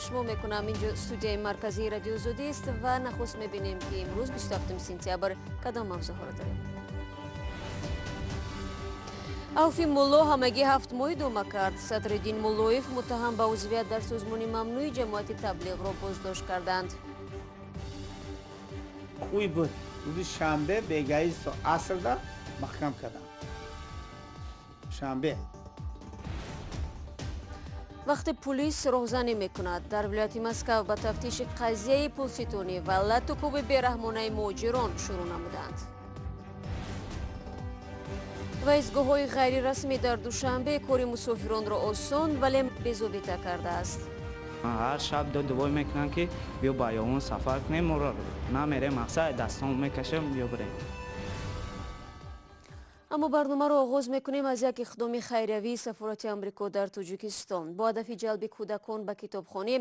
Шумо мекунам. Инҷо студияи марказии Радиои Озодист ва нахуст мебинем, ки имрӯз, 27 сентябр, кадом мавзӯъҳоро дорем. Авфи мулло ҳамагӣ 7 моҳ идома кард. Садриддин Муллоев, муттаҳам ба узвият дар созмони мамнӯи Ҷамоати Таблиғро боздошт карданд. Уй буд, рӯзи шанбе бегаи асрда маҳкам кардам, шанбе. Вақте пулис роҳзанӣ мекунад, дар вилояти Москав ба тафтиши қазияи пулситонӣ ва латукуби бераҳмонаи муҳоҷирон шурӯъ намуданд. Ва истгоҳҳои ғайрирасмӣ дар Душанбе кори мусофиронро осон, вале безобита кардааст. Ҳар шаб додувой мекунанд, ки биё, ба ёвон сафар кунем. Моро намерем, мақсад дастон мекашем, биё бирем. Аммо барномаро оғоз мекунем аз як иқдоми хайриявии сафорати Амрико дар Тоҷикистон. Бо ҳадафи ҷалби кӯдакон ба китобхонӣ,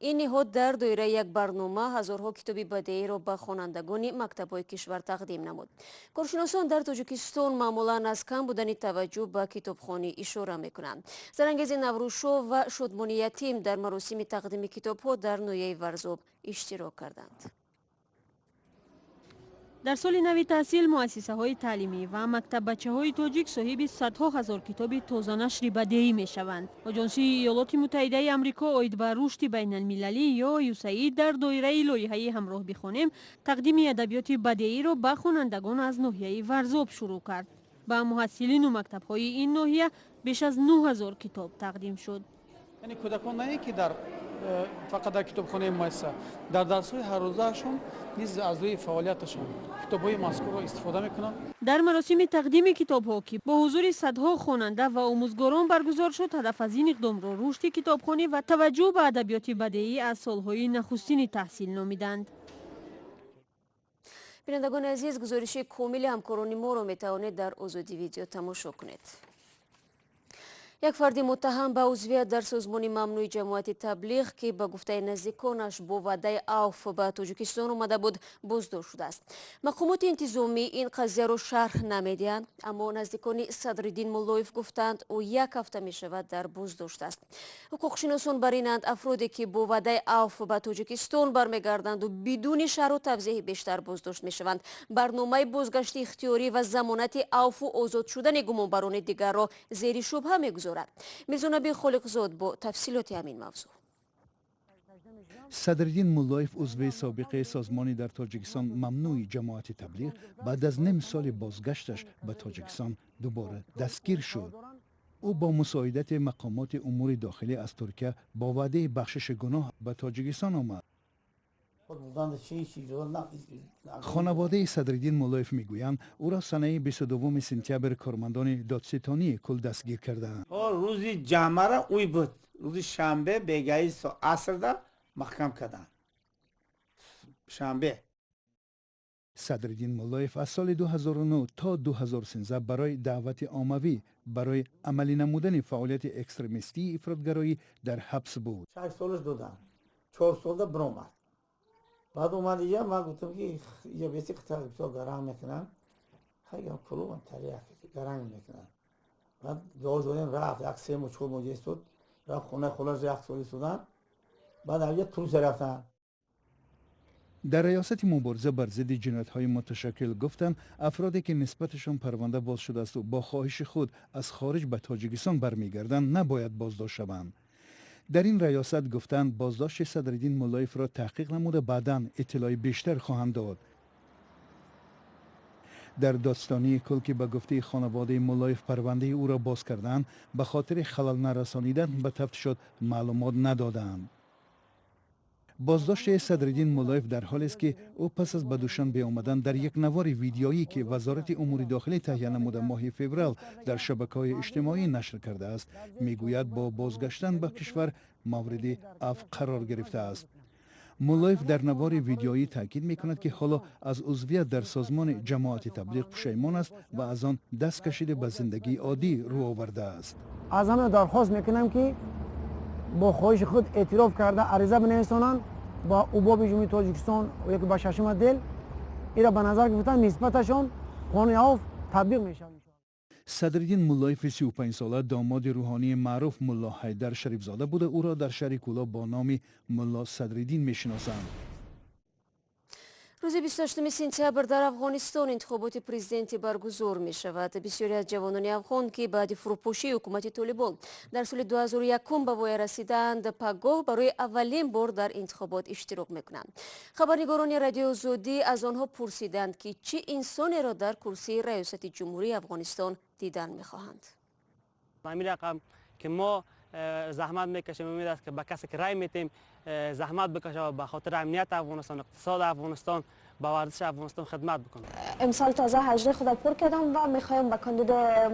ин ниҳод дар доираи як барнома ҳазорҳо китоби бадеиро ба хонандагони мактабҳои кишвар тақдим намуд. Коршиносон дар Тоҷикистон маъмулан аз кам будани таваҷҷӯҳ ба китобхонӣ ишора мекунанд. Зарангези Наврӯзшо ва Шодмони Ятим дар маросими тақдими китобҳо дар ноҳияи Варзоб иштирок карданд. Дар соли нави таҳсил муассисаҳои таълимӣ ва мактаббачаҳои тоҷик соҳиби садҳо ҳазор китоби тозанашри бадеӣ мешаванд. Оҷонсии Иёлоти Муттаҳидаи Амрико оид ба рушди байналмилалӣ ё ЮСАИД дар доираи лоиҳаи «Ҳамроҳ бихонем» тақдими адабиёти бадеиро ба хонандагон аз ноҳияи Варзоб шурӯъ кард. Ба муҳассилину мактабҳои ин ноҳия беш аз 9000 китоб тақдим шуд. Яъне кӯдакон на ин ки дар фақат дар китобхонаи муассиса, дар дарсҳои ҳаррӯзаашон низ аз рӯи фаъолияташон китобҳои мазкурро истифода мекунанд. Дар маросими тақдими китобҳо, ки бо ҳузури садҳо хонанда ва омӯзгорон баргузор шуд, ҳадаф аз ин иқдомро рушди китобхонӣ ва таваҷҷӯҳ ба адабиёти бадеӣ аз солҳои нахустини таҳсил номиданд. Бинандагони азиз, гузориши комили ҳамкорони моро метавонед дар Озодӣ Видео тамошо кунед. Як фарди муттаҳам ба узвият дар созмони мамнӯи Ҷамоати Таблиғ, ки ба гуфтаи наздиконаш бо ваъдаи авф ба Тоҷикистон омада буд, боздошт шудааст. Мақомоти интизомӣ ин қазияро шарҳ намедиҳанд, аммо наздикони Садриддин Муллоев гуфтанд, ӯ як ҳафта мешавад дар боздошт аст. Ҳуқуқшиносон бар инанд, афроде ки бо ваъдаи авф ба Тоҷикистон бармегарданду бидуни шарҳу тавзеҳи бештар боздошт мешаванд, барномаи бозгашти ихтиёрӣ ва замонати авфу озод шудани гумонбарони дигарро зери шубҳа мегузорад. Мирзонаби Холиқзод бо тафсилоти ҳамин мавзӯъ. Садриддин Муллоев, узви собиқаи созмони дар Тоҷикистон мамнӯи Ҷамоати Таблиғ, баъд аз ним соли бозгашташ ба Тоҷикистон дубора дастгир шуд. Ӯ бо мусоидати мақомоти умури дохилӣ аз Туркия бо ваъдаи бахшиши гуноҳ ба Тоҷикистон омад. Хонаводаи Садриддин Муллоев мегӯянд, ӯро санаи 22 сентябр кормандони додситонии кул дастгир кардаанд. Рӯзи ҷамъара уй буд, рӯзи шанбе бегаи асрда маҳкам карданд, шанбе. Садриддин Муллоев аз соли 2009 то 2013 барои даъвати оммавӣ барои амалӣ намудани фаъолияти экстремистии ифротгароӣ дар ҳабс буд. 6 солаш доданд, 4 солда биромад. Баъд омад ия, ман гуфтам, ки ия беси бисёр гаранг мекунанд, клуб гаранг мекунанд. Баъд дуо додем, рафт, як 3 моҳ, 4 моҳ истод, рафт хонаи холаш, як сол истоданд, баъд авҷа Турсия рафтанд. Дар Раёсати мубориза бар зидди ҷиноятҳои муташаккил гуфтанд, афроде ки нисбаташон парванда боз шудаасту бо хоҳиши худ аз хориҷ ба Тоҷикистон бармегарданд, набояд боздошт шаванд. Дар ин раёсат гуфтанд, боздошти Садриддин Муллоевро таҳқиқ намуда, баъдан иттилои бештар хоҳанд дод. Дар додситонии кул, ки ба гуфтаи хонаводаи Муллоев парвандаи ӯро боз карданд, ба хотири халал нарасонидан ба тафтишот маълумот надоданд. Боздошти Садриддин Муллоев дар ҳолест, ки ӯ пас аз ба Душанбе омадан дар як навори видеоӣ, ки Вазорати умури дохилӣ таҳия намуда, моҳи феврал дар шабакаҳои иҷтимоӣ нашр кардааст, мегӯяд, бо бозгаштан ба кишвар мавриди афв қарор гирифтааст. Муллоев дар навори видеоӣ таъкид мекунад, ки ҳоло аз узвият дар созмони Ҷамоати Таблиғ пушаймон аст ва аз он даст кашида, ба зиндагии оддӣ рӯ овардааст. Аз ҳама дархост мекунам, ки бо хоҳиши худ эътироф карда, ариза бинависонанд ба УБОПи Ҷумҳурии Тоҷикистон ёки ба шашум отдел. Ира ба назар гирифта, нисбаташон қонуни авф татбиқ мешавад. Садриддин Муллоеви 35сола домоди рӯҳонии маъруф Мулло Ҳайдар Шарифзода буда, ӯро дар шаҳри Кӯлоб бо номи Мулло Садриддин мешиносанд. Рӯзи 28 сентябр дар Афғонистон интихоботи президентӣ баргузор мешавад. Бисёре аз ҷавонони афғон, ки баъди фурӯпошии ҳукумати Толибон дар соли 2001 ба воя расидаанд, пагоҳ барои аввалин бор дар интихобот иштирок мекунанд. Хабарнигорони Радиои Озодӣ аз онҳо пурсиданд, ки чӣ инсонеро дар курсии раёсати ҷумҳурии Афғонистон дидан мехоҳанд. Ҳамин рақам ки мо заҳмат мекашем, умед аст ки ба касе ки рай метем заҳмат бикашад ва ба хотири амнияти Афғонистон, иқтисоди Афғонистон, ба варзиши Афғонистон хидмат бикунад. امسال تازه 18 خود پر کردم و میخوایم به کاندید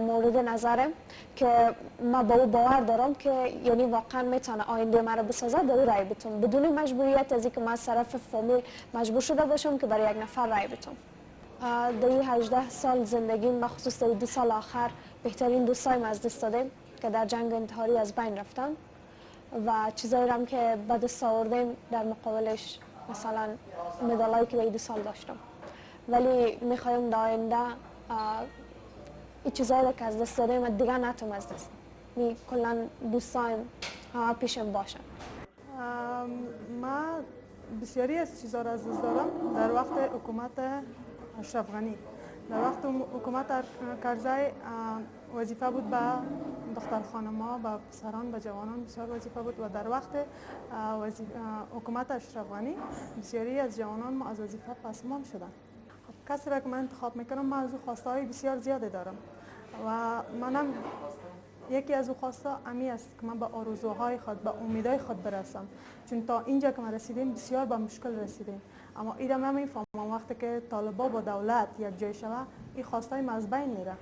مورد نظرم که ما با او باور دارم که یعنی واقعا میتونه آینده مرا بسازد به او رای بتم، بدون مجبوریت از اینکه من از طرف فامیل مجبور شده باشم که برای یک نفر رای بتم. در 18 سال زندگیم، بخصوص در 2 سال آخر، بهترین دوستایم از دست دادیم که در جنگ انتحاری از بین رفتن و چیزایی هم که به دست آوردیم در مقابلش مثلا مدالایی که در 2 سال داشتم، ولی میخوایم در آینده این چیزایی که از دست دادیم دیگه نتم از دست می کلا دوستایم همه پیشم باشن. من بسیاری از چیزا را از دست دادم در وقت حکومت اشرف غنی. در وقت حکومت کرزی وظیفه بود به دختر خانم‌ها، به پسران، به جوانان بسیار وظیفه بود و در وقت حکومت اشرف غنی بسیاری از جوانان ما از وظیفه پسمان شدند. کسی را که من انتخاب میکنم، من از او خواسته های بسیار زیاده دارم و منم یکی از او خواسته امی است که من به آرزوهای خود، به امیدهای خود برسم، چون تا اینجا که ما رسیدیم بسیار به مشکل رسیدیم. اما ایرم من میفهمم وقتی که طالبا با دولت یک جای شوه، این خواستای ما از بین میره.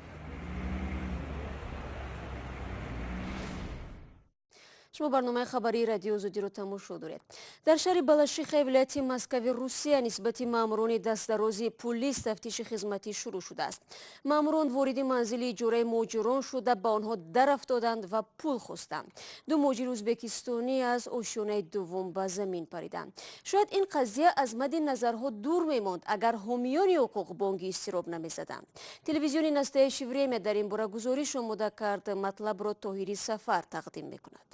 Шумо барномаи хабарии Радиои Озодиро тамошо доред. Дар шаҳри Балашихаи вилояти Москави Русия нисбати маъмурони дастдарози пулис тафтиши хизматӣ шурӯъ шудааст. Маъмурон вориди манзили иҷораи муҳоҷирон шуда, ба онҳо дарафтоданд ва пул хостанд. Ду муҳоҷири ӯзбекистонӣ аз ошёнаи дуввум ба замин париданд. Шояд ин қазия аз мадди назарҳо дур мемонд, агар ҳомиёни ҳуқуқ бонги изтироб намезаданд. Телевизиони Настоящее время дар ин бора гузориш омода кард. Матлабро Тоҳири Сафар тақдим мекунад.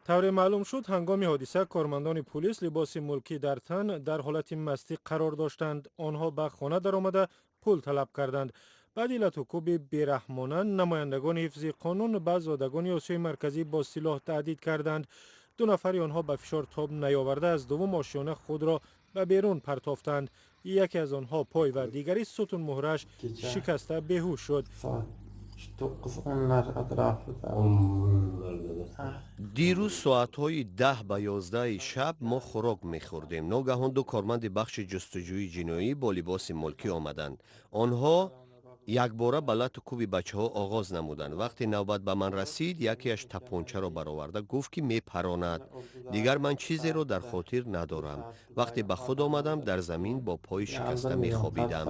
Тавре маълум шуд, ҳангоми ҳодиса кормандони пулис либоси мулкӣ дар тан дар ҳолати мастӣ қарор доштанд. Онҳо ба хона даромада пул талаб карданд. Баъди латукӯби бераҳмона намояндагони ҳифзи қонун ба зодагони Осиёи Марказӣ бо силоҳ таҳдид карданд. Ду нафари онҳо ба фишор тоб наёварда аз дуввум ошёна худро ба берун партофтанд. Яке аз онҳо пой ва дигари сутунмуҳраш шикаста беҳуш шуд. Дирӯз соатҳои 10 ба 11 шаб мо хӯрок мехӯрдем. Ногаҳон ду корманди бахши ҷустуҷӯи ҷиноӣ бо либоси мулкӣ омаданд. Онҳо якбора ба лату кӯби бачаҳо оғоз намуданд. Вақте навбат ба ман расид, якеаш тапончаро бароварда гуфт, ки мепаронад. Дигар ман чизеро дар хотир надорам. Вақте ба худ омадам, дар замин бо пои шикаста мехобидам.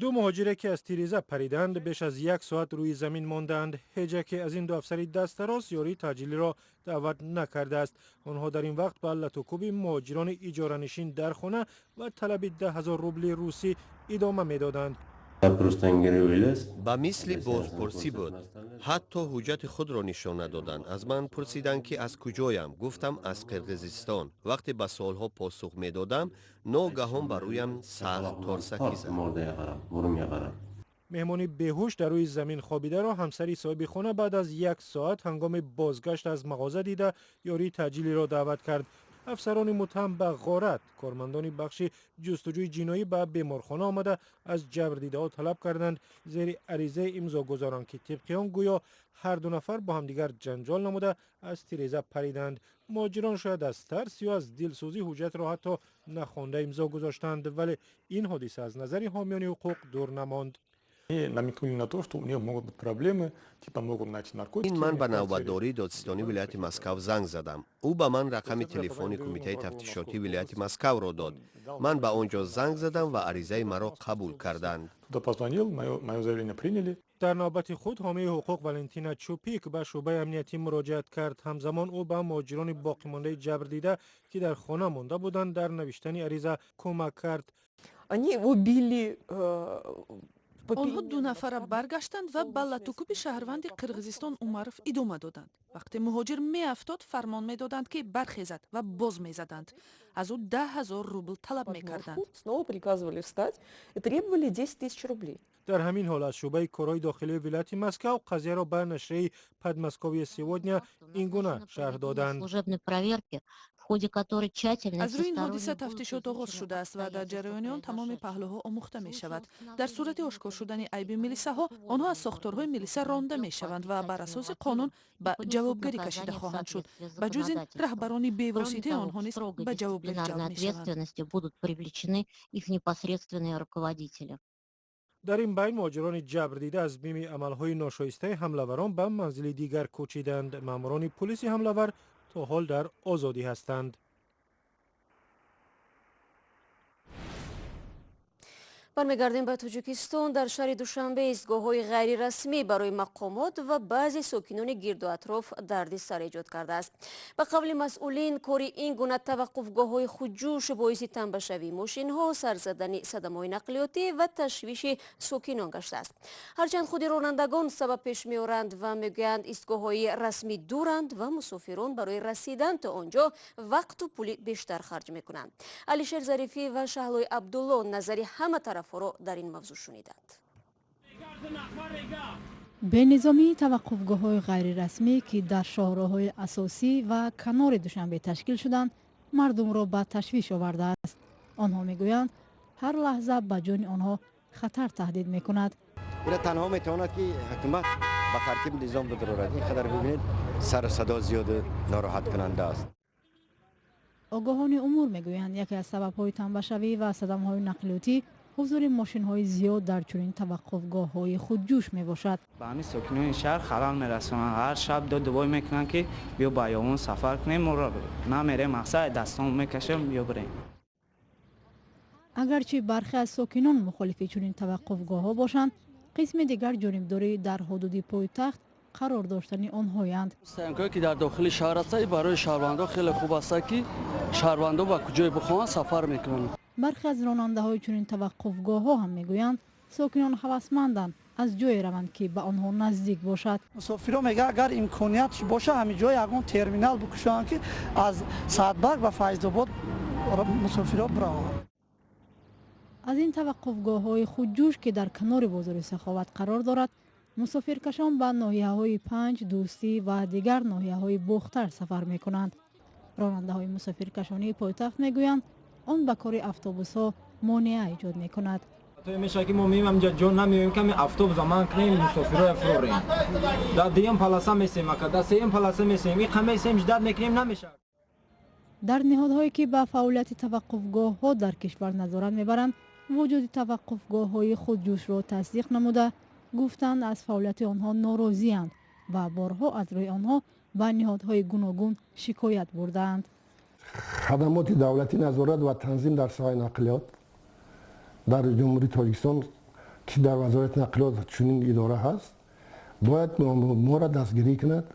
Ду муҳоҷире ки аз тиреза париданд, беш аз як соат рӯи замин мондаанд. Ҳеҷ яке аз ин ду афсари дастдароз ёрии таъҷилиро даъват накардааст. Онҳо дар ин вақт ба латукӯби муҳоҷирони иҷоранишин дар хона ва талаби 10 000 рубли русӣ идома медоданд. Ба мисли бозпурсӣ буд. Ҳатто ҳуҷҷати худро нишон надоданд. Аз ман пурсиданд, ки аз куҷоям. Гуфтам, аз Қирғизистон. Вақте ба суолҳо посух медодам, ногаҳон ба рӯям сахт торсакӣ зад. Меҳмони беҳуш дар рӯи замин хобидаро ҳамсари соҳиби хона баъд аз як соат ҳангоми бозгашт аз мағоза дида, ёрии таъҷилиро даъват кард. Афсарони муттаҳам ба ғорат, кормандони бахши ҷустуҷӯи ҷиноӣ ба беморхона омада, аз ҷабрдидаҳо талаб карданд зери аризае имзо гузоранд, ки тибқи он гӯё ҳар ду нафар бо ҳамдигар ҷанҷол намуда аз тиреза париданд. Муҳоҷирон шояд аз тарс ё аз дилсӯзӣ ҳуҷҷатро ҳатто нахонда имзо гузоштанд, вале ин ҳодиса аз назари ҳомиёни ҳуқуқ дур намонд. Намекнули на то, что у них могут быть проблемы, типа могут найти наркотики. Ин ман ба навбатдории додситонии вилояти Москав занг задам. Ӯ ба ман рақами телефони Кумитаи тафтишотии вилояти Москавро дод. Ман ба он ҷо занг задам ва аризаи маро қабул карданд. Туда позвонил, мое заявление приняли. Дар навбати худ ҳомии ҳуқуқ Валентина Чупик ба шӯъбаи амниятӣ муроҷиат кард. Ҳамзамон ӯ ба муҳоҷирони боқимондаи ҷабрдида, ки дар хона монда буданд, дар навиштани ариза кӯмак кард. Они его били. Онҳо ду нафара баргаштанд ва ба латукӯби шаҳрванди Қирғизистон Умаров идома доданд. Вақте муҳоҷир меафтод, фармон медоданд, ки бархезад, ва боз мезаданд. Аз ӯ 10 000 рубл талаб мекарданд. Снова приказывали встать и требовали 10 тысяч рублей. Дар ҳамин ҳол, аз шӯъбаи корҳои дохилии вилояти Москав қазияро ба нашрияи «Подмосковье сегодня» ин гуна шарҳ доданд. Аз рӯи ин ҳодиса тафтишот оғоз шудааст ва дар ҷараёни он тамоми паҳлӯҳо омӯхта мешавад. Дар сурати ошкор шудани айби милисаҳо, онҳо аз сохторҳои милиса ронда мешаванд ва бар асоси қонун ба ҷавобгарӣ кашида хоҳанд шуд. Ба ҷуз ин, раҳбарони бевоситаи онҳо низ ба ҷавобгарӣ ҷалб мешаванд. Дар ин байн, муҳоҷирони ҷабрдида аз бими амалҳои ношоистаи ҳамлаварон ба манзили дигар кӯчиданд. Маъмурони пулиси ҳамлавар то ҳол дар озодӣ ҳастанд. Бармегардем ба Тоҷикистон. Дар шаҳри Душанбе истгоҳҳои ғайрирасмӣ барои мақомот ва баъзе сокинони гирду атроф дарди сар эҷод кардааст. Ба қавли масъулин, кори ин гуна таваққуфгоҳҳои хуҷӯш боиси танбашавии мошинҳо, сар задани садамаҳои нақлиётӣ ва ташвиши сокинон гаштааст. Ҳарчанд худи ронандагон сабаб пеш меоранд ва мегӯянд, истгоҳҳои расмӣ дуранд ва мусофирон барои расидан то он ҷо вақту пули бештар харҷ мекунанд. Алишер Зарифӣ ва Шаҳлои Абдулло назари ҳама тараф дар ин мавзӯъ шуниданд. Бенизомии таваққуфгоҳҳои ғайрирасмӣ, ки дар шоҳроҳҳои асосӣ ва канори Душанбе ташкил шуданд, мардумро ба ташвиш овардааст. Онҳо мегӯянд, ҳар лаҳза ба ҷони онҳо хатар таҳдид мекунад. Ина танҳо метавонад, ки ҳукумат ба тартиб низом бидорад. Ин қадар, бибинед, сару садо зиёду нороҳаткунанда аст. Огоҳони умур мегӯянд, яке аз сабабҳои танбашавӣ ва садамаҳои нақлиётӣ ҳузури мошинҳои зиёд дар чунин таваққуфгоҳҳои хуҷӯш мебошад. Ба ҳамин сокинони шаҳр халал мерасонанд. Ҳар шаб додувой мекунанд, ки биё ба ҳаёвон сафар кунем. Моро намерем, мақсад дастон мекашем, биё бирем. Агарчи бархе аз сокинон мухолифи чунин таваққуфгоҳҳо бошанд, қисми дигар ҷонибдори дар ҳудуди пойтахт қарор доштани онҳоянд. Стоянкое, ки дар дохили шаҳр аст, барои шаҳрвандо хеле хуб аст, ки шаҳрвандо ба куҷое бихоҳанд, сафар мекунанд. Бархе аз ронандаҳои чунин таваққуфгоҳҳо ҳам мегӯянд, сокинон ҳавасманданд аз ҷое раванд, ки ба онҳо наздик бошад. Мусофиро мега, агар имконият боша, ҳамин ҷой ягон терминал бикушоянд, ки аз Саатбарг ба Файзобод мусофиро бираванд. Аз ин таваққуфгоҳҳои хуҷӯш, ки дар канори бозори Саховат қарор дорад, мусофиркашон ба ноҳияҳои Панҷ, Дӯстӣ ва дигар ноҳияҳои Бохтар сафар мекунанд. Ронандаҳои мусофиркашонии пойтахт мегӯянд, он ба кори автобусҳо монеа эҷод мекунад. Мешавад, ки мо меем, ҳаминҷа ҷо намеоем, ками автобуса ман кунем, мусофироя фурорем. Дар дуюм полоса месем, ака, дар сеюм полоса месем, иқа месем, ждать мекунем, намешавад. Дар ниҳодҳое, ки ба фаъолияти таваққуфгоҳҳо дар кишвар назорат мебаранд, вуҷуди таваққуфгоҳҳои хуҷӯшро тасдиқ намуда, гуфтанд, аз фаъолияти онҳо норозиянд ва борҳо аз рӯи онҳо ба ниҳодҳои гуногун шикоят бурдаанд. Хадамоти давлатӣ назорат ва танзим дар соҳаи нақлиёт дар Ҷумҳурии Тоҷикистон, ки дар Вазорати нақлиёт чунин идора ҳаст, бояд моро дастгирӣ кунад.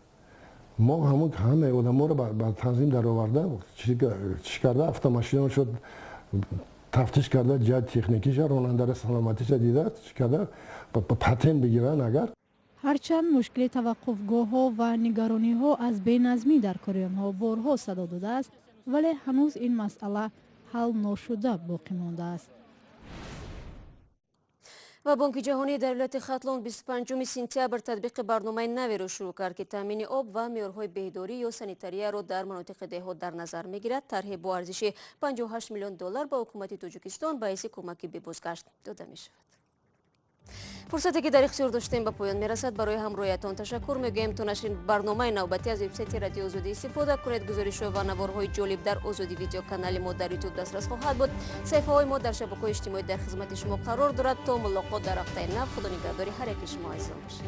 Мо ҳамун ҳамаи одаморо ба танзим дароварда, чӣ карда, автомошинаро шуд тафтиш карда, ҷиҳати техникиша, ронандаро саломатиша дида, чӣ карда, патент бигиранд агар. Ҳарчанд мушкили таваққуфгоҳҳо ва нигарониҳо аз беназмӣ дар кори онҳо борҳо садо додааст, вале ҳанӯз ин масъала ҳал ношуда боқӣ мондааст. Ва Бонки ҷаҳонӣ дар вилояти Хатлон 25 сентябр татбиқи барномаи наверо шурӯъ кард, ки таъмини об ва меъёрҳои беҳдорӣ ё санитарияро дар манотиқи деҳот дар назар мегирад. Тарҳе бо арзиши 58 миллион доллар ба ҳукумати Тоҷикистон ба ҳайси кӯмаки бебозгашт дода мешавад. Фурсате, ки дар ихтиёр доштем, ба поён мерасад. Барои ҳамроҳиятон ташаккур мегӯем. То нашри барномаи навбатӣ аз вебсайти Радиои Озодӣ истифода кунед. Гузоришҳо ва наворҳои ҷолиб дар Озодӣ Видео канали мо дар Ютуб дастрас хоҳад буд. Саҳифаҳои мо дар шабакаҳои иҷтимоӣ дар хизмати шумо қарор дорад. То мулоқот дар ҳафтаи нав, Худо нигаҳдори ҳар яки шумо азизон бошад.